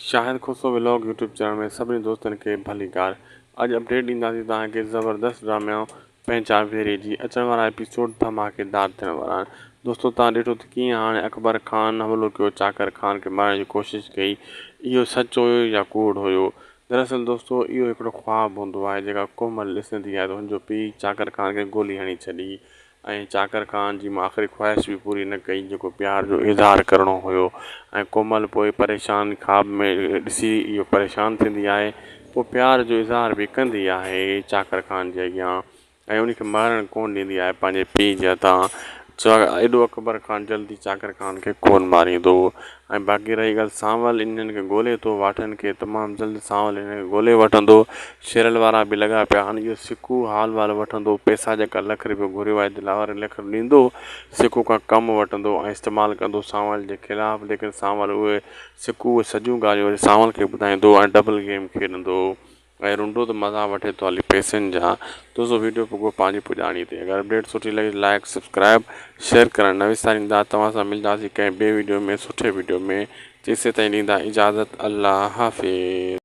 Shahid Khoso vlog YouTube channel ۾ سڀني دوستن کي ڀليڪار اڄ اپڊيٽ ڏينداسين توهان کي زبردست ڊرامو پنهنجا ويري جي اچڻ وارا ايپيسوڊ ڌماڪيدار ٿيڻ وارا آهن دوستو توهان ڏٺو ته ڪيئن هاڻي اڪبر خان حملو ڪيو چاڪر خان کي مارڻ جي ڪوشش ڪئي اهو سچ هيو يا ڪوڙ هيو دراصل دوستو اهو هڪڙو خواب هوندو آهي جيڪا ڪومل ڏسندي آهي ته هن جو پيء چاڪر خان کي گولي هڻي ڇڏي ۽ چاڪر خان جي مان آخري خواهش به پوري نه ڪئي جيڪو پيار جو اظهار ڪرڻو هيو ۽ ڪومل پوء پريشان خواب ۾ ڏسي اهو پريشان ٿيندي آهي پوء پيار جو اظهار به ڪندي آهي چاڪر خان جي اڳيان ۽ ان کي مارڻ ڪونه ڏيندي آهي پنهنجي پيء جي هٿان ايڏو اڪبر خان جلدي چاڪر خان کي ڪونه ماريندو ۽ باقي رهي ڳالهه سانول انهن کي ڳولي ٿو واٺن کي تمام جلد سانول انهن کي ڳولي وٺندو شيرل وارا به لڳا پيا آهن اهو سڪو حال وال وٺندو پئسا جيڪا لک رپيو گهريو آهي دلاور لک ڏيندو سڪو کان ڪم وٺندو ۽ استعمال ڪندو سانول جي خلاف ليڪن سانول اهي سڪو اهي سڄيون ڳالهيون وري سانول کي ٻڌائيندو ۽ ڊبل گيم کيڏندو ۽ رنڊو ته مزا وٺي ٿو هلي پئسن جا دوستو ويڊيو پڳو پنهنجي پڄاڻي تي اگر اپڊيٽ سٺي لڳي ته لائڪ سبسڪرائب شيئر ڪرڻ نه وساريندا توهان سان ملداسين ڪنهن ٻي ويڊيو ۾ سٺي ويڊيو ۾ تيسين تائين ڏيندا اجازت الله حافظ.